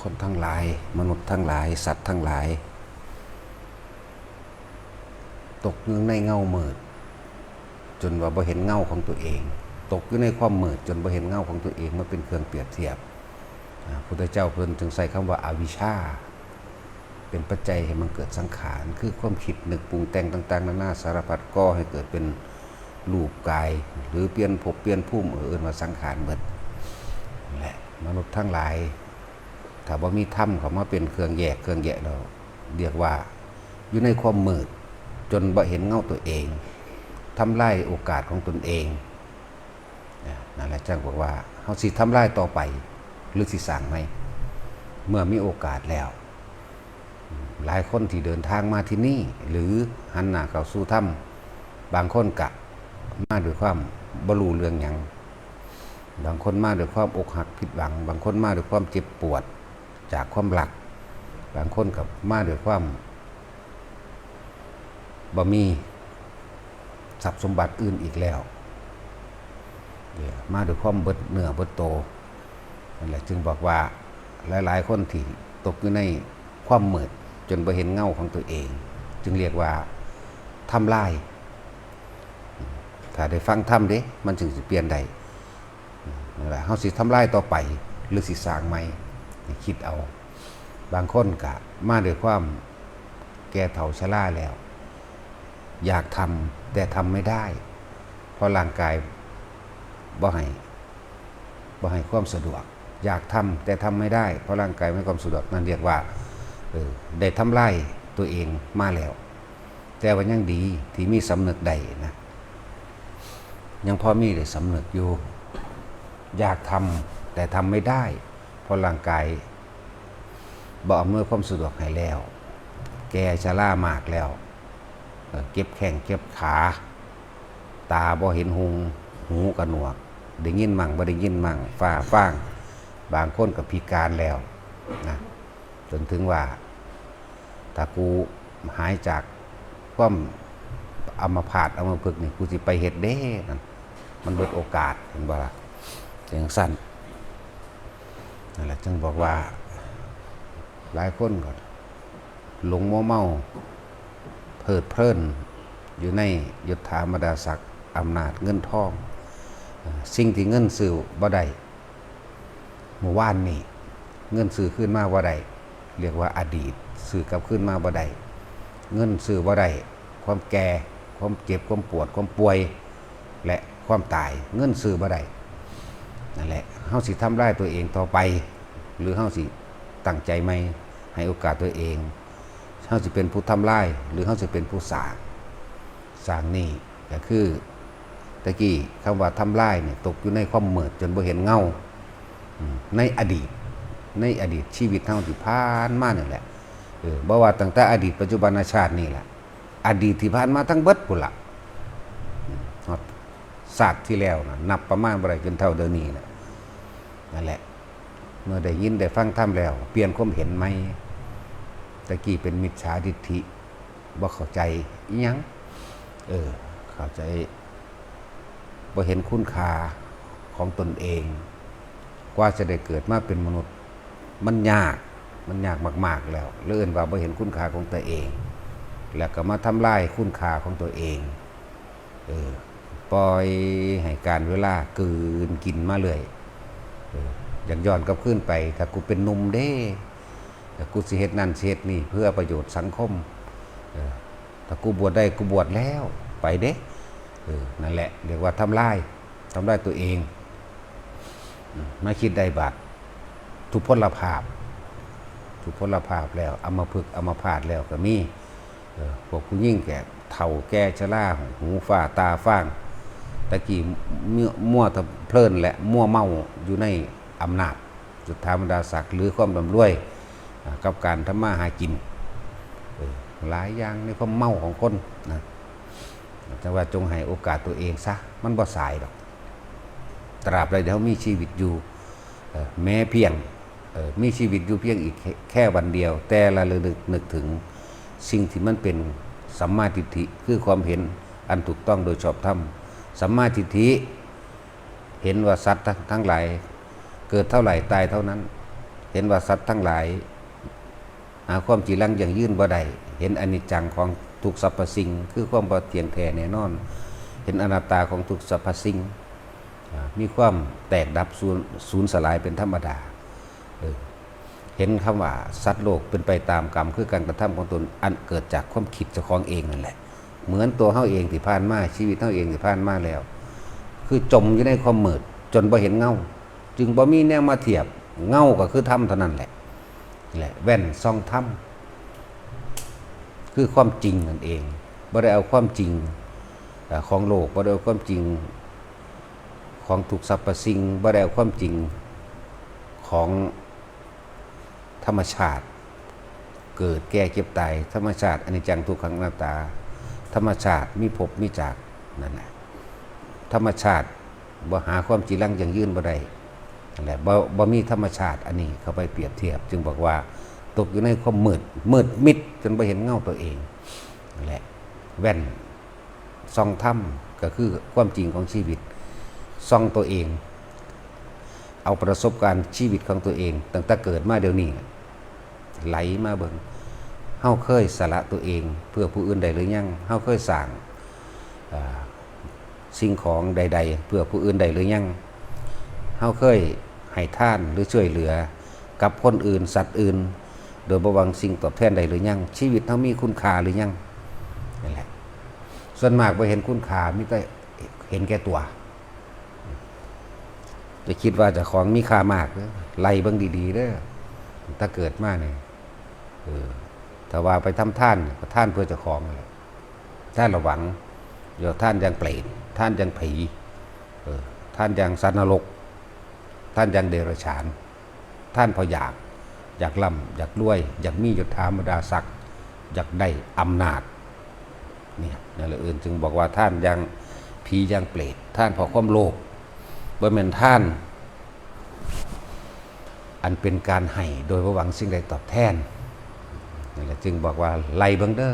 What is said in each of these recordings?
ຄົນທັງຫຼາຍ, ມະນຸດທັງຫຼາຍ, ສັດທັງຫຼາຍ ຕົກຢູ່ໃນເງົາມືດ ຈົນວ່າບໍ່ເຫັນເງົາຂອງຕົວເອງ, ຕົກຢູ່ໃນຄວາມມືດຈົນບໍ່ເຫັນເງົາຂອງຕົວເອງມາເປັນເຄື່ອງປຽບທຽບ. ອາ, ພຸດທະເຈົ້າເພິ່ນຈຶ່ງໃຊ້ຄຳວ່າອະວິຊຊາ ເປັນປັດໄຈໃຫ້ມັນເກີດສັງຂານ, ຄືຄວາມຄິດນຶກປຸງແຕ່ງຕ່າງໆນານາສາລະພັດ ກໍ່ໃຫ້ເກີດເປັນຮູບກາຍ ຫຼື ປ່ຽນພົບປ່ຽນພູມ, ເອີ້ນວ່າສັງຂານເບິດ. ແລະ ມະນຸດທັງຫຼາຍ ຖ້າບໍ່ມີທຳເຂົ້າມາເປັນເຄື່ອງແຍກເຄື່ອງແຍະແລ້ວ ລຽກວ່າຢູ່ໃນຄວາມມືດ ຈົນບໍ່ເຫັນເງົາຕົວເອງ, ທຳລາຍໂອກາດຂອງຕົນເອງ. ນັ້ນແຫຼະ ຈັ່ງບອກວ່າເຮົາຊິທຳລາຍຕໍ່ໄປ ຫຼື ຊິສ້າງໃໝ່ ເມື່ອມີໂອກາດແລ້ວ. ຫຼາຍຄົນທີ່ເດີນທາງມາທີ່ນີ້ ຫຼື ຫັນໜ້າເຂົ້າສູ່ທຳ, ບາງຄົນກະມາດ້ວຍຄວາມບໍ່ຮູ້ເລື່ອງຫຍັງ, ບາງຄົນມາດ້ວຍຄວາມອົກຫັກຜິດຫວັງ, ບາງຄົນມາດ້ວຍຄວາມເຈັບປວດຈາກຄວາມລັກ, ບາງຄົນກໍມາດ້ວຍຄວາມ ບໍ່ມີຊັບສົມບັດອື່ນອີກແລ້ວ, ມາດ້ວຍຄວາມເບິດເນື້ອເບິດໂຕ. ນັ້ນແຫຼະ ຈຶ່ງບອກວ່າຫຼາຍໆຄົນທີ່ຕົກຢູ່ໃນຄວາມມືດຈົນບໍ່ເຫັນເງົາຂອງຕົວເອງ ຈຶ່ງລຽກວ່າທຳລາຍ. ຖ້າໄດ້ຟັງທຳເດ້ ມັນຈຶ່ງຊິປ່ຽນໄດ້. ນັ້ນແຫຼະ ເຮົາຊິທຳລາຍຕໍ່ໄປ ຫຼື ຊິສ້າງໃໝ່ ໃຫ້ຄິດເອົາ. ບາງຄົນກະມາດ້ວຍຄວາມແກ່ເຖົ້າຊະລາແລ້ວ, ຢາກທຳແຕ່ທຳໄມ່ໄດ້ ເພາະຮ່າງກາຍບໍ່ໃຫ້ ບໍ່ໃຫ້ຄວາມສະດວກ, ຢາກທຳແຕ່ທຳໄມ່ໄດ້ ເພາະຮ່າງກາຍບໍ່ໃຫ້ຄວາມສະດວກ. ນັ້ນລຽກວ່າ ເອີ ໄດ້ທຳລາຍຕົວເອງມາແລ້ວ. ແຕ່ວ່າຍັງດີທີ່ມີສຳນຶກໄດ້ນະ, ຍັງພໍມີໄດ້ສຳນຶກຢູ່. ຢາກທຳແຕ່ທຳໄມ່ໄດ້ ເພາະຮ່າງກາຍບໍ່ອຳນວຍຄວາມສະດວກໃຫ້ແລ້ວ, ແກ່ຊະລາມາກແລ້ວ, ເອີ ເຈັບແຂ້ງເຈັບຂາ, ຕາບໍ່ເຫັນຮຸ່ງ, ຫູກະໜວກ, ໄດ້ຍິນໝັ້ງບໍ່ໄດ້ຍິນໝັ້ງ, ຟ້າຟາງ, ບາງຄົນກໍພິການແລ້ວນະ. ຈົນເຖິງວ່າ ຖ້າກູຫາຍຈາກຄວາມອຳມະພາດອຳມະພຶກນີ້ ກູຊິໄປເຮັດເດ້ ນັ້ນ ມັນເບິດໂອກາດ ເຫັນບໍ່ລະ? ຈັ່ງຊັ້ນ ນັ້ນແຫຼະ ຈຶ່ງບອກວ່າ ຫຼາຍຄົນກໍຫຼົງມົວເມົາ ເພີດເພີນຢູ່ໃນຍົດຖາບັນດາສັກ ອຳນາດເງິນທອງ, ສິ່ງທີ່ເງິນຊື້ບໍ່ໄດ້ ເມື່ອວານນີ້ເງິນຊື້ຄືນມາບໍ່ໄດ້ ເອີ້ນວ່າອະດີດ, ຊື້ກັບຄືນມາບໍ່ໄດ້. ເງິນຊື້ບໍ່ໄດ້ ຄວາມແກ່, ຄວາມເຈັບ, ຄວາມປວດ, ຄວາມປ່ວຍ ແລະ ຄວາມຕາຍ, ເງິນຊື້ບໍ່ໄດ້. ນັ້ນແຫຼະ ເຮົາຊິທຳລາຍຕົວເອງຕໍ່ໄປ ຫຼື ເຮົາຊິຕັ້ງໃຈໃໝ່ ໃຫ້ໂອກາດຕົວເອງ? ເຮົາຊິເປັນຜູ້ທຳລາຍ ຫຼື ເຮົາຊິເປັນຜູ້ສ້າງ? ສ້າງນີ້ ກໍຄື ແຕ່ກີ້ຄຳວ່າທຳລາຍນີ້ ຕົກຢູ່ໃນຄວາມມືດຈົນບໍ່ເຫັນເງົາ. ອືມ ໃນອະດີດ, ໃນອະດີດຊີວິດເຮົາທີ່ຜ່ານມານີ້ແຫຼະ, ເອີ ບໍ່ວ່າຕັ້ງແຕ່ອະດີດ, ປັດຈຸບັນ ແລະ ຊາດນີ້ແຫຼະ, ອະດີດທີ່ຜ່ານມາທັງເບິດພຸ້ນລະ, ອືມ ຮອດຊາດທີ່ແລ້ວນະ ນັບປະມານບໍ່ໄດ້ ຈົນເທົ່າດຽວນີ້ນະ. ນັ້ນແຫຼະ ເມື່ອໄດ້ຍິນໄດ້ຟັງທຳແລ້ວ ປ່ຽນຄວາມເຫັນໃໝ່. ແຕ່ກີ້ເປັນມິດສາທິດຖິ ບໍ່ເຂົ້າໃຈອີ່ຫຍັງ, ເອີ ເຂົ້າໃຈ ບໍ່ເຫັນຄຸນຄ່າຂອງຕົນເອງ. ກວ່າຈະໄດ້ເກີດມາເປັນມະນຸດ ມັນຍາກ, ມັນຍາກມາກໆແລ້ວ, ເລີຍເອີ້ນວ່າບໍ່ເຫັນຄຸນຄ່າຂອງຕົວເອງ ແລ້ວກໍມາທຳລາຍຄຸນຄ່າຂອງຕົວເອງ. ເອີ ປ່ອຍໃຫ້ການເວລາກືນກິນມາເລື້ອຍ. ເອີ ຢາກຍ້ອນກັບຄືນໄປ, ຖ້າກູເປັນໜຸ່ມເດ້, ເອີ ກູຊິເຮັດນັ້ນຊິເຮັດນີ້ເພື່ອປະໂຫຍດສັງຄົມ. ເອີ ຖ້າກູບວດໄດ້, ກູບວດແລ້ວ, ໄປເດ້. ເອີ ນັ້ນແຫຼະ ຮຽກວ່າທຳລາຍ, ທຳລາຍຕົວເອງ. ອືມ ມາຄິດໄດ້ບາດ ທຸກພົນລະພາບ, ທຸກພົນລະພາບແລ້ວ, ອຳມະພຶກອຳມະພາດແລ້ວກໍມີ. ເອີ ພວກຜູ້ຍິງແກ່ເຖົ້າແກ່ຊະລາ, ຫູຟ້າຕາຟາງ, ແຕ່ກີ້ມົວ, ມົວເພລີນ ແລະ ມົວເມົາຢູ່ໃນອຳນາດ ຍົດຖາບັນດາສັກ ຫຼື ຄວາມລ່ຳລວຍ, ອາ, ກັບການທຳມາຫາກິນ. ເອີ ຫຼາຍຢ່າງໃນຄວາມເມົາຂອງຄົນນະ, ແຕ່ວ່າຈົ່ງໃຫ້ໂອກາດຕົວເອງຊະ, ມັນບໍ່ສາຍດອກ. ຕາບໃດທີ່ເຮົາມີຊີວິດຢູ່, ເອີ ແມ້ພຽງ, ເອີ ມີຊີວິດຢູ່ພຽງອີກແຄ່, ແຄ່ວັນດຽວ, ແຕ່ລະລະນຶກ, ນຶກເຖິງສິ່ງທີ່ມັນເປັນສຳມາທິດຖິ, ຄືຄວາມເຫັນອັນຖືກຕ້ອງໂດຍຊອບທຳ. ສຳມາທິດຖິ ເຫັນວ່າສັດທັງ, ທັງຫຼາຍເກີດເທົ່າໃດຕາຍເທົ່ານັ້ນ, ເຫັນວ່າສັດທັງຫຼາຍຫາຄວາມຈີລັງຢັ້ງຢືນບໍ່ໄດ້, ເຫັນອະນິດຈັງຂອງທຸກສັບພະສິ່ງ ຄືຄວາມບໍ່ທ່ຽງແທ້ແນ່ນອນ, ເຫັນອະນັດຕາຂອງທຸກສັບພະສິ່ງ, ອາ ມີຄວາມແຕກດັບ ສູນ ສູນສະຫຼາຍເປັນທຳມະດາ. ເອີ ເຫັນຄຳວ່າສັດໂລກເປັນໄປຕາມກຳ ຄືການກະທຳຂອງຕົນ ອັນເກີດຈາກຄວາມຄິດເຈົ້າຂອງເອງນັ້ນແຫຼະ. ເໝືອນຕົວເຮົາເອງທີ່ຜ່ານມາ, ຊີວິດເຮົາເອງທີ່ຜ່ານມາແລ້ວ ຄືຈົມຢູ່ໃນຄວາມມືດຈົນບໍ່ເຫັນເງົາ, ຈຶ່ງບໍ່ມີແນວມາທຽບ. ເງົາກໍຄືທຳເທົ່ານັ້ນແຫຼະ, ແລະ ແວ່ນສ່ອງທຳ ຄືຄວາມຈິງນັ້ນເອງ. ບໍ່ໄດ້ເອົາຄວາມຈິງ ເອີ ຂອງໂລກ, ບໍ່ໄດ້ເອົາຄວາມຈິງຂອງທຸກສັບພະສິ່ງ, ບໍ່ໄດ້ເອົາຄວາມຈິງຂອງ ທຳມະຊາດ ເກີດແກ່ເຈັບຕາຍ, ທຳມະຊາດອະນິດຈັງທຸກຂັງອະນັດຕາ, ທຳມະຊາດມີພົບມີຈາກ ນັ້ນແຫຼະ. ທຳມະຊາດບໍ່ຫາຄວາມຈີລັງຢັ້ງຢືນບໍ່ໄດ້, ນັ້ນແຫຼະ ບໍ່ ບໍ່ມີທຳມະຊາດອັນນີ້ເຂົ້າໄປປຽບທຽບ, ຈຶ່ງບອກວ່າຕົກຢູ່ໃນຄວາມມືດ, ມືດມິດຈົນບໍ່ເຫັນເງົາຕົວເອງ. ນັ້ນແຫຼະ ແວ່ນ ສ່ອງທຳ ກໍຄືຄວາມຈິງຂອງຊີວິດ, ສ່ອງຕົວເອງ, ເອົາປະສົບການຊີວິດຂອງຕົວເອງຕັ້ງແຕ່ເກີດມາດຽວນີ້ ໄຫຼມາເບິ່ງ, ເຮົາເຄີຍສະຫຼະຕົວເອງເພື່ອຜູ້ອື່ນໄດ້ຫຼືຍັງ? ເຮົາເຄີຍສ້າງ ເອີ ສິ່ງຂອງໃດໆເພື່ອຜູ້ອື່ນໄດ້ຫຼືຍັງ? ເຮົາເຄີຍໃຫ້ທານ ຫຼື ຊ່ວຍເຫຼືອກັບຄົນອື່ນ, ສັດອື່ນ ໂດຍບໍ່ຫວັງສິ່ງຕອບແທນໄດ້ຫຼືຍັງ? ຊີວິດເຮົາມີຄຸນຄ່າຫຼືຍັງ? ນັ້ນແຫຼະ ສ່ວນມາກບໍ່ເຫັນຄຸນຄ່າ, ມີແຕ່ເຫັນແກ່ຕົວ. ຢ່າຄິດວ່າເຈົ້າຂອງມີຄ່າມາກເດີ, ໄລ່ເບິ່ງດີໆເດີ, ຕັ້ງແຕ່ເກີດມານີ້ ເອີ ຖ້າວ່າໄປທຳທານ ກໍທານເພື່ອເຈົ້າຂອງນັ້ນແຫຼະ. ທ່ານລະວັງ, ຢ່າທ່ານຢ່າງເປດ, ທ່ານຢ່າງຜີ, ເອີ ທ່ານຢ່າງສັດນະລົກ, ທ່ານຢ່າງເດຍລະສານ, ທ່ານເພາະຢາກ, ຢາກລ່ຳ, ຢາກລວຍ, ຢາກມີຍົດຖາບັນດາສັກ, ຢາກໄດ້ອຳນາດ. ນີ້ ນັ້ນແຫຼະ ເອີ້ນ ຈຶ່ງບອກວ່າທ່ານຢ່າງຜີ, ຢ່າງເປດ, ທ່ານເພາະຄວາມໂລບ, ບໍ່ແມ່ນທ່ານ ອັນເປັນການໃຫ້ໂດຍບໍ່ຫວັງສິ່ງໃດຕອບແທນ. ນັ້ນແຫຼະ ຈຶ່ງບອກວ່າໄລ່ເບິ່ງເດີ,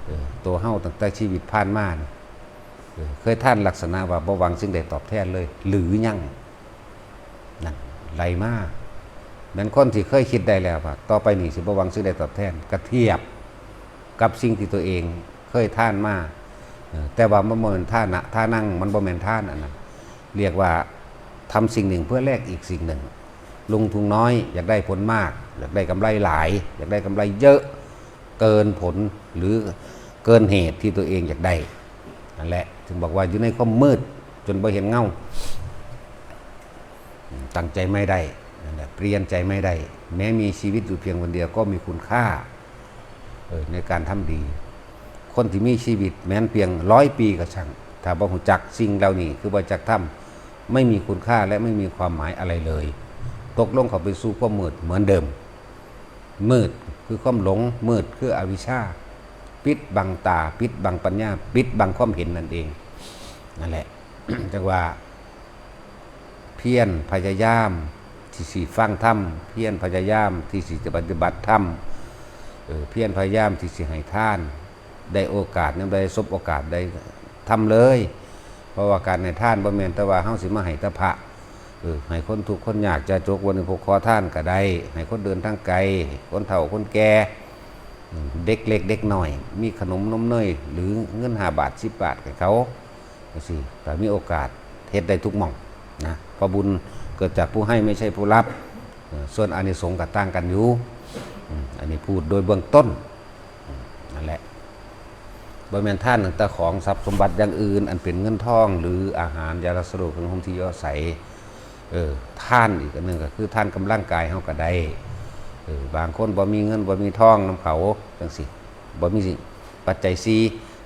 ເອີ ໂຕເຮົາຕັ້ງແຕ່ຊີວິດຜ່ານມານີ້ ເອີ ເຄີຍທານລັກສະນະວ່າບໍ່ຫວັງສິ່ງໃດຕອບແທນເລີຍຫຼືຍັງ? ນັ້ນ ໄລ່ມາ ແມ່ນຄົນທີ່ເຄີຍຄິດໄດ້ແລ້ວວ່າຕໍ່ໄປນີ້ຊິບໍ່ຫວັງສິ່ງໃດຕອບແທນ, ກະທຽບ ກັບສິ່ງທີ່ຕົວເອງເຄີຍທານມາ, ເອີ ແຕ່ວ່າມັນບໍ່ແມ່ນທານະ ທານັງ, ມັນບໍ່ແມ່ນທານອັນນັ້ນ. ລຽກວ່າທຳສິ່ງໜຶ່ງເພື່ອແລກອີກສິ່ງໜຶ່ງ. ລົງທຶນນ້ອຍ ຢາກໄດ້ຜົນມາກ, ຢາກໄດ້ກຳໄລຫຼາຍ, ຢາກໄດ້ກຳໄລເຍອະ ເກີນຜົນ ຫຼື ເກີນເຫດທີ່ຕົວເອງຢາກໄດ້. ນັ້ນແຫຼະ ຈຶ່ງບອກວ່າຢູ່ໃນຄວາມມືດຈົນບໍ່ເຫັນເງົາ. ຕັ້ງໃຈໃໝ່ໄດ້, ນັ້ນແຫຼະ ປ່ຽນໃຈໃໝ່ໄດ້. ແມ້ມີຊີວິດຢູ່ພຽງວັນດຽວກໍມີຄຸນຄ່າ ເອີ ໃນການທຳດີ. ຄົນທີ່ມີຊີວິດແມ່ນພຽງຮ້ອຍປີກໍຊ່າງ, ຖ້າບໍ່ຮູ້ຈັກສິ່ງເຫຼົ່ານີ້ ຄືບໍ່ຈັກທຳ, ໄມ່ມີຄຸນຄ່າ ແລະ ໄມ່ມີຄວາມໝາຍອະໄລເລີຍ. ຕົກລົງເຂົ້າໄປສູ່ຄວາມມືດເໝືອນເດີມ. ມືດຄືຄວາມຫຼົງ, ມືດຄືອະວິຊາ, ປິດບັງຕາ, ປິດບັງປັນຍາ, ປິດບັງຄວາມເຫັນນັ້ນເອງ. ນັ້ນແຫຼະ ຈັ່ງວ່າ ພຽນພະຍາຍາມທີ່ຊິຟັງທຳ, ພຽນພະຍາຍາມທີ່ຊິປະຕິບັດທຳ, ເອີ ພຽນພະຍາຍາມທີ່ຊິໃຫ້ທານ, ໄດ້ໂອກາດ ຍາມໃດສົບໂອກາດໃດ ທຳເລີຍ. ເພາະວ່າການໃຫ້ທານບໍ່ແມ່ນແຕ່ວ່າເຮົາຊິມາໃຫ້ແຕ່ພະ, ເອີ ໃຫ້ຄົນທຸກຄົນຍາກຈະຈົກ ວັນນີ້ພວກຂໍທານກໍໄດ້, ໃຫ້ຄົນເດີນທາງໄກ, ຄົນເຖົ້າຄົນແກ່, ເດັກເລັກເດັກນ້ອຍ ມີຂະໜົມນົມເນີຍ ຫຼື ເງິນຫ້າບາດສິບບາດໃຫ້ເຂົາ. ຈັ່ງຊີ້ ກໍມີໂອກາດເຮັດໄດ້ທຸກໝ່ອງນະ, ເພາະບຸນເກີດຈາກຜູ້ໃຫ້ ໄມ່ໃຊ່ຜູ້ຮັບ. ເອີ ສ່ວນອານິສົງກໍຕ່າງກັນຢູ່. ອືມ ອັນນີ້ພູດໂດຍເບື້ອງຕົ້ນ. ອືມ ນັ້ນແຫຼະ ບໍ່ແມ່ນທານຕັ້ງແຕ່ຂອງຊັບສົມບັດຢ່າງອື່ນ ອັນເປັນເງິນທອງ ຫຼື ອາຫານ ຢາລາສະໂລ ເຄື່ອງຫົ່ມທີ່ຢູ່ອາໄສ. ເອີ ທານອີກອັນໜຶ່ງກໍຄືທານກຳລັງກາຍເຮົາກໍໄດ້. ເອີ ບາງຄົນບໍ່ມີເງິນບໍ່ມີທອງນຳເຂົາ ຈັ່ງຊີ້ ບໍ່ມີປັດໄຈສີ່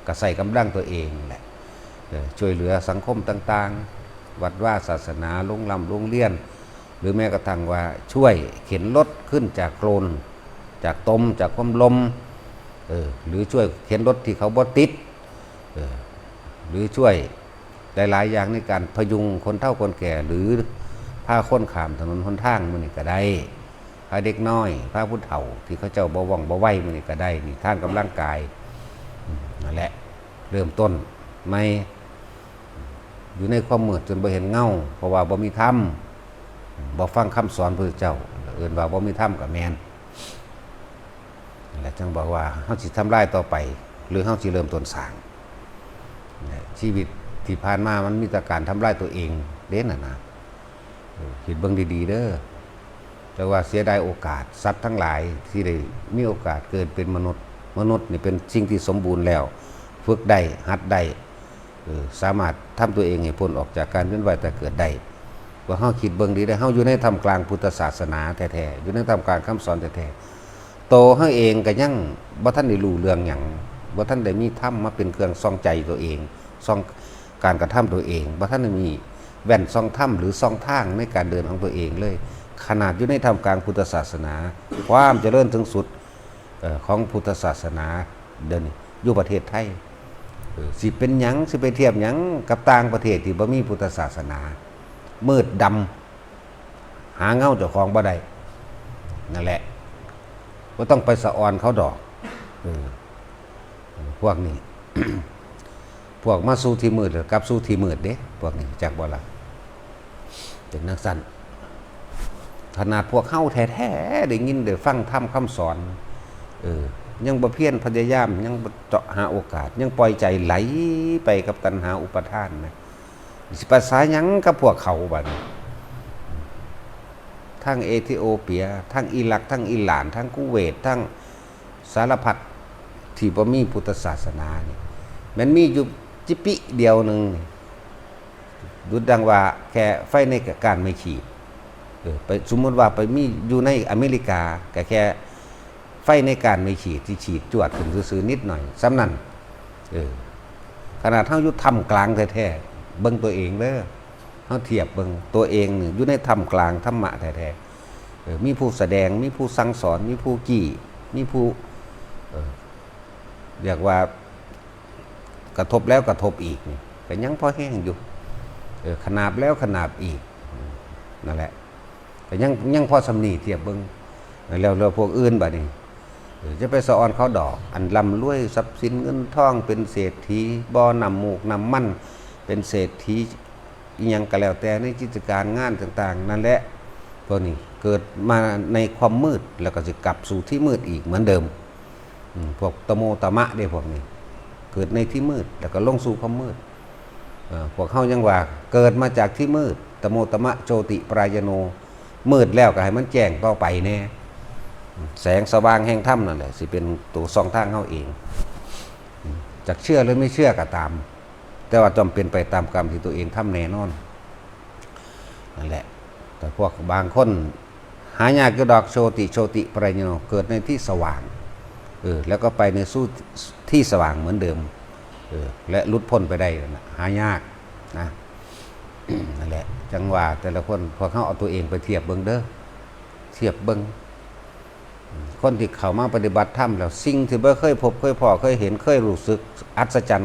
ກໍໃຊ້ກຳລັງຕົວເອງແຫຼະ ເອີ ຊ່ວຍເຫຼືອສັງຄົມຕ່າງໆ ວັດວາ ສາສະໜາ ໂຮງລ່ຳໂຮງຮຽນ ຫຼື ແມ້ກະທັ່ງວ່າຊ່ວຍເຂັນລົດຂຶ້ນຈາກໂຄລນ ຈາກຕົມ ຈາກຄວາມລົ້ມ ເອີ ຫຼື ຊ່ວຍເຂັນລົດທີ່ເຂົາບໍ່ຕິດ ເອີ ຫຼື ຊ່ວຍ ຫຼາຍໆຢ່າງໃນການພະຍຸງຄົນເຖົ້າຄົນແກ່ ຫຼື ພາຄົນຂ້າມຖະໜົນຫົນທາງມື້ນີ້ກໍໄດ້, ພາເດັກນ້ອຍ, ພາຜູ້ເຖົ້າທີ່ເຂົາເຈົ້າບໍ່ວ່ອງບໍ່ໄວມື້ນີ້ກໍໄດ້. ນີ້ທານກຳລັງກາຍ. ອືມ ນັ້ນແຫຼະ ເລີ່ມຕົ້ນໃໝ່ ຢູ່ໃນຄວາມມືດຈົນບໍ່ເຫັນເງົາ, ເພາະວ່າບໍ່ມີທຳ, ບໍ່ຟັງຄຳສອນພະພຸດທະເຈົ້າ. ເອີ ເອີ້ນວ່າບໍ່ມີທຳກໍແມ່ນ. ແລະ ຈັ່ງບອກວ່າເຮົາຊິທຳລາຍຕໍ່ໄປ ຫຼືເຮົາຊິເລີ່ມຕົ້ນສ້າງ. ແລະ ຊີວິດທີ່ຜ່ານມາມັນມີແຕ່ການທຳລາຍຕົວເອງເດ້ນັ້ນນະ. ເອີ ຄິດເບິ່ງດີໆເດີ. ແຕ່ວ່າເສຍດາຍໂອກາດ ສັດທັງຫຼາຍທີ່ໄດ້ມີໂອກາດເກີດເປັນມະນຸດ. ມະນຸດນີ້ເປັນສິ່ງທີ່ສົມບູນແລ້ວ, ຝຶກໄດ້, ຫັດໄດ້, ເອີ ສາມາດທຳຕົວເອງໃຫ້ພົ້ນອອກຈາກການວຽນວ່າຍຕາຍເກີດໄດ້. ພວກເຮົາຄິດເບິ່ງດີເດີ, ເຮົາຢູ່ໃນທ່າມກາງພຸດທະສາສະໜາແທ້ໆ, ຢູ່ໃນທ່າມກາງຄຳສອນແທ້ໆ, ໂຕເຮົາເອງກໍຍັງບໍ່ທັນໄດ້ຮູ້ເລື່ອງຫຍັງ, ບໍ່ທັນໄດ້ມີທຳມາເປັນເຄື່ອງສ່ອງໃຈຕົວເອງ, ສ່ອງການກະທຳຕົວເອງ, ບໍ່ທັນໄດ້ມີແວ່ນສ່ອງທຳ ຫຼື ສ່ອງທາງໃນການເດີນຂອງຕົວເອງເລີຍ. ຂະໜາດຢູ່ໃນທ່າມກາງພຸດທະສາສະໜາ, ຄວາມຈະເລີນສູງສຸດ ເອີ ຂອງພຸດທະສາສະໜາດຽວນີ້ຢູ່ປະເທດໄທ, ເອີ ຊິເປັນຫຍັງ ຊິໄປທຽບຫຍັງກັບຕ່າງປະເທດທີ່ບໍ່ມີພຸດທະສາສະໜາ? ມືດດຳ ຫາເງົາເຈົ້າຂອງບໍ່ໄດ້. ນັ້ນແຫຼະ, ບໍ່ຕ້ອງໄປສະອອນເຂົາດອກ. ເອີ ພວກນີ້ ພວກມາສູ່ທີ່ມືດ ແລ້ວກັບສູ່ທີ່ມືດເດ້ ພວກນີ້ ຈັກບໍ່ລະ? ເປັນຈັ່ງຊັ້ນ. ຂະໜາດພວກເຮົາແທ້ໆ ໄດ້ຍິນໄດ້ຟັງທຳຄຳສອນ, ເອີ ຍັງບໍ່ພຽນພະຍາຍາມ, ຍັງບໍ່ເຈາະຫາໂອກາດ, ຍັງປ່ອຍໃຈໄຫຼໄປກັບຕັນຫາອຸປາທານນະ, ຊິປະສາຫຍັງກັບພວກເຂົາບາດນີ້? ທັງເອທິໂອເປຍ, ທັງອີຣັກ, ທັງອີຣານ, ທັງກູເວດ, ທັງ ສາລະພັດທີ່ບໍ່ມີພຸດທະສາສະໜານີ້ ແມ່ນມີຢູ່ຈິປິດຽວໜຶ່ງນີ້ ດຸດດັ່ງວ່າແຄ່ໄຟໃນການໄມ້ຂີດ. ເອີ ໄປ ສົມມຸດວ່າໄປມີຢູ່ໃນອາເມລິກາ ກໍແຄ່ໄຟໃນການໄມ້ຂີດທີ່ຂີດຈວດຂຶ້ນຊື່ໆນິດໜ້ອຍ ສ່ຳນັ້ນ. ເອີ ຂະໜາດເຮົາຢູ່ຖ້ຳກາງແທ້ໆ ເບິ່ງຕົວເອງເດີ. ເຮົາທຽບເບິ່ງຕົວເອງນີ້ຢູ່ໃນຖ້ຳກາງທຳມະແທ້ໆ. ເອີ ມີຜູ້ສະແດງ, ມີຜູ້ສັ່ງສອນ, ມີຜູ້ກີ້, ມີຜູ້ ເອີ ຮຽກວ່າກະທົບແລ້ວກະທົບອີກນີ້ ກໍຍັງພໍແຮງຢູ່. ເອີ ຂະໜາບແລ້ວຂະໜາບອີກ. ນັ້ນແຫຼະ ກໍຍັງ ຍັງພໍສ່ຳນີ້ ທຽບເບິ່ງ. ແລ້ວ ແລ້ວພວກອື່ນບາດນີ້ ເອີ ຢ່າໄປສະອອນເຂົາດອກ. ອັນລ່ຳລວຍ ຊັບສິນເງິນທອງ ເປັນເສດຖີ ບໍ່ນ້ຳມູກນ້ຳມັນ ເປັນເສດຖີ ອີ່ຫຍັງກໍແລ້ວແຕ່ໃນກິດຈະການງານຕ່າງໆ ນັ້ນແຫຼະ. ພວກນີ້ເກີດມາໃນຄວາມມືດ ແລ້ວກໍຊິກັບສູ່ທີ່ມືດອີກເໝືອນເດີມ. ອືມ ພວກຕະໂມຕະມະເດ້ ພວກນີ້ເກີດໃນທີ່ມືດ ແລ້ວກໍລົງສູ່ຄວາມມືດ. ເອີ ພວກເຮົາຍັງວ່າເກີດມາຈາກທີ່ມືດ ຕະໂມຕະມະໂຈຕິປະຣາຍະໂນ, ມືດແລ້ວກໍໃຫ້ມັນແຈ້ງຕໍ່ໄປແດ່. ແສງສະຫວ່າງແຫ່ງທຳນັ້ນແຫຼະ ຊິເປັນໂຕສ່ອງທາງເຮົາເອງ. ອືມ ຈັກເຊື່ອຫຼືໄມ່ເຊື່ອກໍຕາມ, ແຕ່ວ່າຕ້ອງເປັນໄປຕາມກຳທີ່ຕົວເອງທຳແນ່ນອນ. ນັ້ນແຫຼະ ແຕ່ພວກບາງຄົນ ຫາຍາກຢູ່ດອກ ໂຊຕິ ໂຊຕິປະລິໂຍ ເກີດໃນທີ່ສະຫວ່າງ ເອີ ແລ້ວກໍໄປໃນສູ່ທີ່ສະຫວ່າງເໝືອນເດີມ ເອີ ແລະ ຫຼຸດພົ້ນໄປໄດ້ນັ້ນນະ ຫາຍາກນະ. ນັ້ນແຫຼະ ຈັ່ງວ່າແຕ່ລະຄົນ ພວກເຮົາເອົາຕົວເອງໄປທຽບເບິ່ງເດີ ທຽບເບິ່ງ. ຄົນທີ່ເຂົ້າມາປະຕິບັດທຳແລ້ວ ສິ່ງທີ່ບໍ່ເຄີຍພົບເຄີຍພໍ້ເຄີຍເຫັນ ເຄີຍຮູ້ສຶກອັດສະຈັນ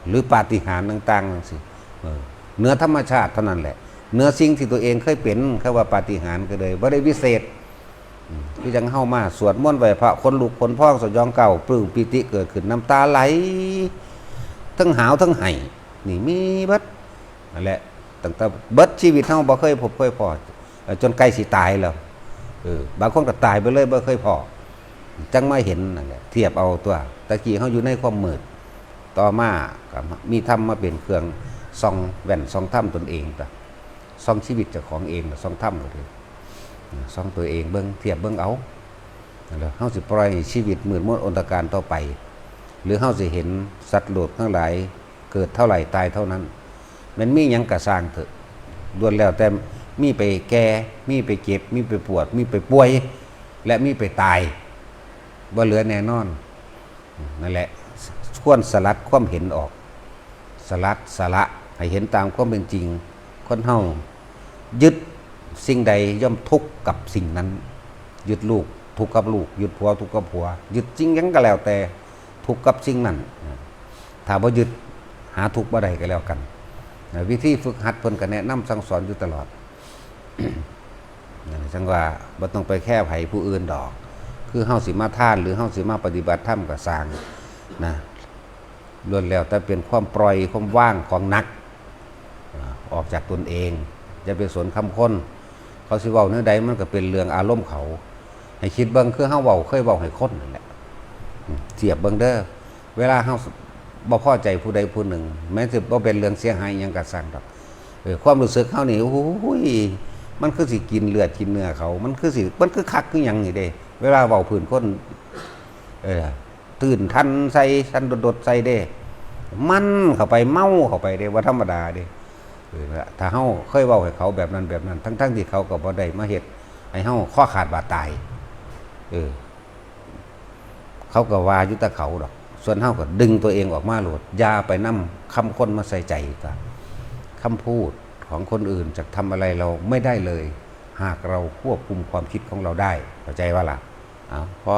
ຫຼື ປາຕິຫານຕ່າງໆຈັ່ງຊີ້ ເອີ ເໜືອທຳມະຊາດເທົ່ານັ້ນແຫຼະ ເໜືອສິ່ງທີ່ຕົວເອງເຄີຍເປັນ. ຄຳວ່າປາຕິຫານກໍເລີຍບໍ່ໄດ້ວິເສດ ອືມ ຄືຈັ່ງເຮົາມາສວດມົນໄຫວ້ພະ ຂົນລຸກຂົນພອງ ສະຫຍອງກ້າວ ປຶ້ມປີຕິເກີດຂຶ້ນ ນ້ຳຕາໄຫຼ ທັງຫາວທັງໄຫ້ ນີ້ມີເບິດນັ້ນແຫຼະ. ຕັ້ງແຕ່ເບິດຊີວິດເຮົາບໍ່ເຄີຍພົບເຄີຍພໍ້ ເອີ ຈົນໃກ້ຊິຕາຍແລ້ວ ເອີ ບາງຄົນກໍຕາຍໄປເລີຍບໍ່ເຄີຍພໍ້ ຈັ່ງມາເຫັນນັ້ນແຫຼະ. ທຽບເອົາຕົວະ ຕະກີ້ເຮົາຢູ່ໃນຄວາມມືດ ຕໍ່ມາກໍມີທຳມາເປັນເຄື່ອງສ່ອງແວ່ນສ່ອງທຳຕົນເອງຕົວະ ສ່ອງຊີວິດເຈົ້າຂອງເອງ ສ່ອງທຳກໍຄືສ່ອງຕົວເອງເບິ່ງ ທຽບເບິ່ງເອົາ ແລ້ວເຮົາຊິປ່ອຍໃຫ້ຊີວິດມືດມົນອົນຕະການຕໍ່ໄປ ຫຼືເຮົາຊິເຫັນສັດໂລກທັງຫຼາຍ ເກີດເທົ່າໃດຕາຍເທົ່ານັ້ນ ແມ່ນມີຫຍັງກໍຊ່າງເຖາະ ລ້ວນແລ້ວແຕ່ມີໄປແກ່ ມີໄປເຈັບ ມີໄປປວດ ມີໄປປ່ວຍ ແລະ ມີໄປຕາຍ ບໍ່ເຫຼືອແນ່ນອນ. ນັ້ນແຫຼະ ຄວນສະຫຼັດຄວາມເຫັນອອກ ສະຫຼັດ ສະຫຼະ ໃຫ້ເຫັນຕາມຄວາມເປັນຈິງ. ຄົນເຮົາຍຶດສິ່ງໃດຍ່ອມທຸກກັບສິ່ງນັ້ນ. ຍຶດລູກ ທຸກກັບລູກ, ຍຶດຜົວ ທຸກກັບຜົວ, ຍຶດສິ່ງຫຍັງກໍແລ້ວແຕ່ ທຸກກັບສິ່ງນັ້ນ. ຖ້າບໍ່ຍຶດ ຫາທຸກບໍ່ໄດ້ກໍແລ້ວກັນ. ວິທີຝຶກຫັດເພິ່ນກໍແນະນຳສັ່ງສອນຢູ່ຕະຫຼອດ. ນັ້ນ ຈັ່ງວ່າບໍ່ຕ້ອງໄປແຄໃຜຜູ້ອື່ນດອກ ຄືເຮົາຊິມາທານ ຫຼືເຮົາຊິມາປະຕິບັດທຳກໍຊ່າງນະ ລ້ວນແລ້ວແຕ່ເປັນຄວາມປ່ອຍ ຄວາມວາງຂອງໜັກ ອາ ອອກຈາກຕົນເອງ. ຢ່າໄປສົນຄຳຄົນ ເຂົາຊິເວົ້າແນວໃດ ມັນກໍເປັນເລື່ອງອາລົມເຂົາ. ໃຫ້ຄິດເບິ່ງ ຄືເຮົາເວົ້າ ເຄີຍເວົ້າໃຫ້ຄົນນັ້ນແຫຼະ. ອາ ທຽບເບິ່ງເດີ ເວລາເຮົາບໍ່ພໍໃຈຜູ້ໃດຜູ້ໜຶ່ງ ແມ້ນຊິບໍ່ເປັນເລື່ອງເສຍຫາຍຫຍັງກໍຊ່າງດອກ ເອີ ຄວາມຮູ້ສຶກເຮົານີ້ ໂອ້ຍ ມັນຄືຊິກິນເລືອດກິນເນື້ອເຂົາ ມັນຄືຊິ ມັນຄືຄັກຄືຫຍັງນີ້ເດ້ ເວລາເວົ້າພື້ນຄົນ ເອີ ຕື່ນທັນໃສ່ ທັນໂດດໆໃສ່ເດ້ ມັນເຂົ້າໄປ ເມົາເຂົ້າໄປເດ້ ບໍ່ທຳມະດາເດ້. ເອີ ຖ້າເຮົາເຄີຍເວົ້າໃຫ້ເຂົາແບບນັ້ນແບບນັ້ນ ທັງໆທີ່ເຂົາກໍບໍ່ໄດ້ມາເຮັດໃຫ້ເຮົາຄໍຂາດບາດຕາຍ ເອີ ເຂົາກໍວ່າຢູ່ແຕ່ເຂົາດອກ ສ່ວນເຮົາກໍດຶງຕົວເອງອອກມາໂລດ ຢ່າໄປນຳຄຳຄົນມາໃສ່ໃຈ. ກໍຄຳພູດຂອງຄົນອື່ນຈະທຳອະໄລເຮົາໄມ່ໄດ້ເລີຍ ຫາກເຮົາຄວບຄຸມຄວາມຄິດຂອງເຮົາໄດ້ ເຂົ້າໃຈບໍ່ລະ? ເອົາ ພໍ.